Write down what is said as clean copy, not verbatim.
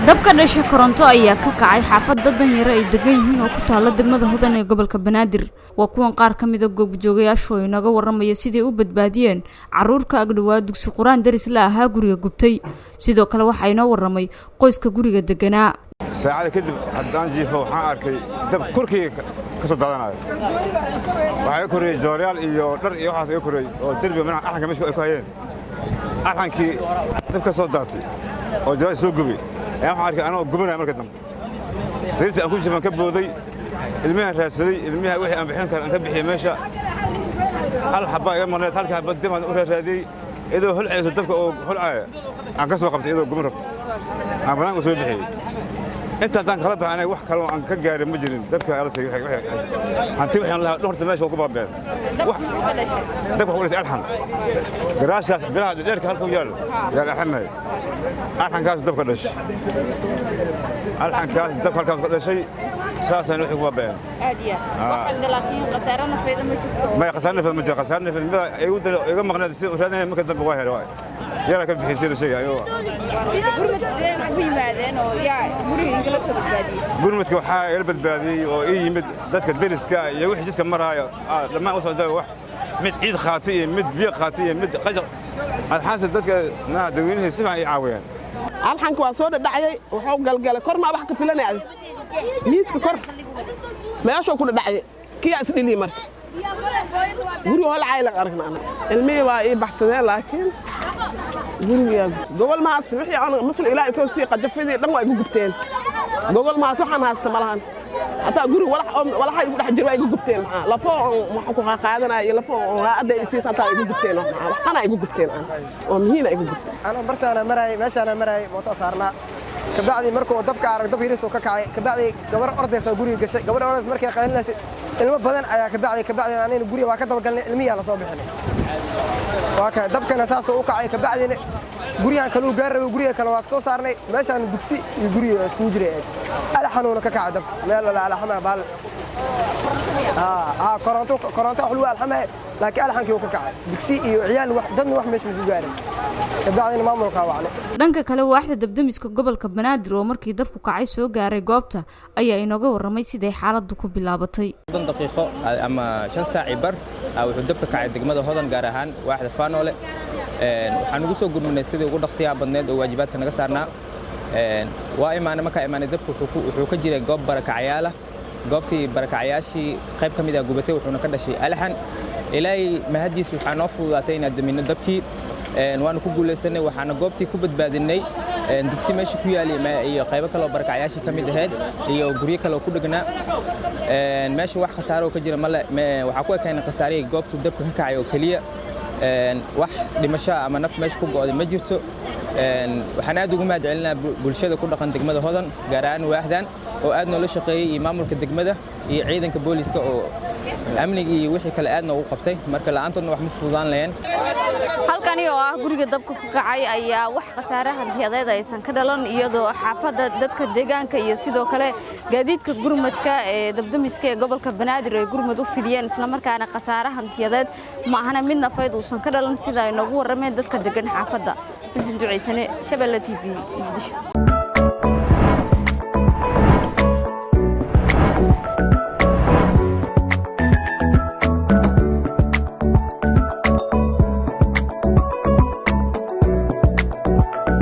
Dab ka dhashay koronto ayaa ka kacay xaafadda danyaro ay degan yihiin oo ku taalla degmada Hodan ee gobolka Banaadir. Waa kuwan qaar ka mida goobjoogayaashu oo inaga waramaya siday u badbaadiyeen carruur ka agdhowaa dugsi qur-aan daris la ahaa guriga gubtay. Sidoo kale waxaa inoo waramay qoyska guriga deganaa. Saacada kadib haddaan jiifo, waxaan arkay dab korkeyga ka soo daadanayo. Waxaa iga korreeyey jooryaal iyo dhar iyo waxaas iga korreeyey oo derbiga manaha alxanka meesha ay ku hayeen. Alxankii dab ka soo daatay oo jooryaal soo gubay ayaan waxaan arkay anoo gubanaya. Marka dambe sariirtii aan ku jiifan ka booday, ilmihaan raadsaday, ilmiha wixii aan bixin kara aan ka bixiyey meesha. Hal xabbaa iga maqneed, halka xabba dib aan u raadiyey, iyadoo holcayso dabka oo holcaya aan ka soo qabtay, iyadoo guban rabto aan banaanka u soo bixiyey. Inta haddaan kala baxay, aniga wax kaloo aan ka gaarin ma jirin. Dabka ala tagay hanti waxaan lahaa dhan horta meesha waa ku baabeen. Dabka wuxuu ku dhashay alxan garaashkaas biraha dheerka halka u yaalo yaa la alxamay. Alxankaas dabka dhashay, alxankaas dabka halkaas ka dhashay, saasaan wixii ku baabeen. Aad iyo aad. Laakiin khasaare nafeeda ma jirto? May, khasaare nafeed ma jiro. Khasaare nafeed mida igu iga maqneed si u raadinaya, marka dambe waa helay, waay yara ka bixisay la sheegay ayuu. Gurmadka sidee ugu yimaadeen oo yaa guriga inkala soo badbaadiyey? Gurmadka waxaa ila badbaadiyey oo ii yimid dadka deriska iyo wixii jidka maraayo dhammaan u socda, wax mid ciid qaatay iyo mid biyo qaatay iyo mid qajaq adxaanse. Dadka naa dadweynihii si fiican ii caawiyeen. Alxanka waa soo dhadhacayay, wuxuu galgalay kor. Maa wax ka filanay adi miiska kor meeshuu ku dhadhacayay, kiyaa isdhilii. Marka guriga holcay la aragna, ilmihii waa ii baxsadeen, laakiin guriga gogol ma haysta. Wixii aan muslim ilaahay soo sii qajafadii dhan waa igu gubteen. Gogol ma haysta, waxaan haysta ma lahan. Hataa guriga walaxa igu dhex jira waa igu gubteen. Maxaa lafo wax ku qaadanaya iyo lafo raacada isiis hataa igu gubteen. Maxaa waxana igu gubteen aan oo muhiina igu gubteen. Anoo bartaana maraayay, meeshaana maraayay, mooto saarnaa. Kabacdi markuu dabka arag, dab yariis uu ka kacay. Kabacdi gabar ordaysa guriga gashay. Gabadha ordaysa markay qaylinaysay, ilmo badan ayaa kabacdi anayna guriga waa ka dabagalnay, ilmihiyaa lasoo bixinay. Waa ka dabkana saasoo u kacay. Kabacdina guryahan kale uu gaar rabay, guriga kale waa ka soo saarnay. Meeshaan dugsi iyo guriga iskugu jiray alxanuuna ka kacay dabka meel la alxamaa baal haa koronto, koronto wax lagu alxamay, laakiin alxankii uu ka kacay dugsi iyo ciyaal, wax dadna wax meesha ku gaarin. Kabacdina maamulkaa wacnay. Dhanka kale, waaxda dabdamiska gobolka Banaadir oo markii dabku kacay soo gaaray goobta ayaa inooga warramay siday xaaladdu ku bilaabatay. 30 daqiiqo ama 5 saaci bar wuxuu dabka kacay degmada Hodan, gaar ahaan waaxda Faanoole. Waxaan ugu soo gurmanay sidii ugu dhaqsiyaha badneed oo waajibaadka naga saarnaa. Waa imaanay, markaa imaanay, dabka wuxuu ka jiray goob barakacyaala. Goobtii barakacayaashii qayb ka mid ah gubatay, wuxuuna ka dhashay alxan. Ilaahay mahadiis, waxaa noo fududaatay inaan daminno dabkii, waanu ku guulaysanay. Waxaana goobtii ku badbaadinay dugsi meesha ku yaali iyo qaybo kale oo barakacyaashii ka mid ahayd iyo guryo kale oo ku dhegnaa meesha. Wax khasaaro oo ka jira male. Waxaa ku ekaynay khasaarihii goobtuu dabka ka kacay oo keliya. Wax dhimasho ama naf meesha ku go'day ma jirto. Waxaan aad ugu mahad celinaa bulshada ku dhaqan degmada Hodan, gaar ahaan waaxdan, oo aad noola shaqeeyey, iyo maamulka degmada iyo ciidanka booliska oo amnigii iyo wixii kale aad noogu qabtay. Marka la'aantoodna wax ma fududaan laheen. Halkani oo ah guriga dabka ku kacay ayaa wax khasaare hantiyadeed aysan ka dhalan, iyadoo xaafadda, dadka deegaanka iyo sidoo kale gaadiidka gurmadka ee dabdamiska ee gobolka Banaadir ay gurmad u fidiyeen, islamarkaana khasaare hantiyadeed ma ahana mid nafeed uusan ka dhalan, sida ay noogu warrameen dadka degan xaafadda. Filsin Duceysane, Shabeelle TV, Muqdisho.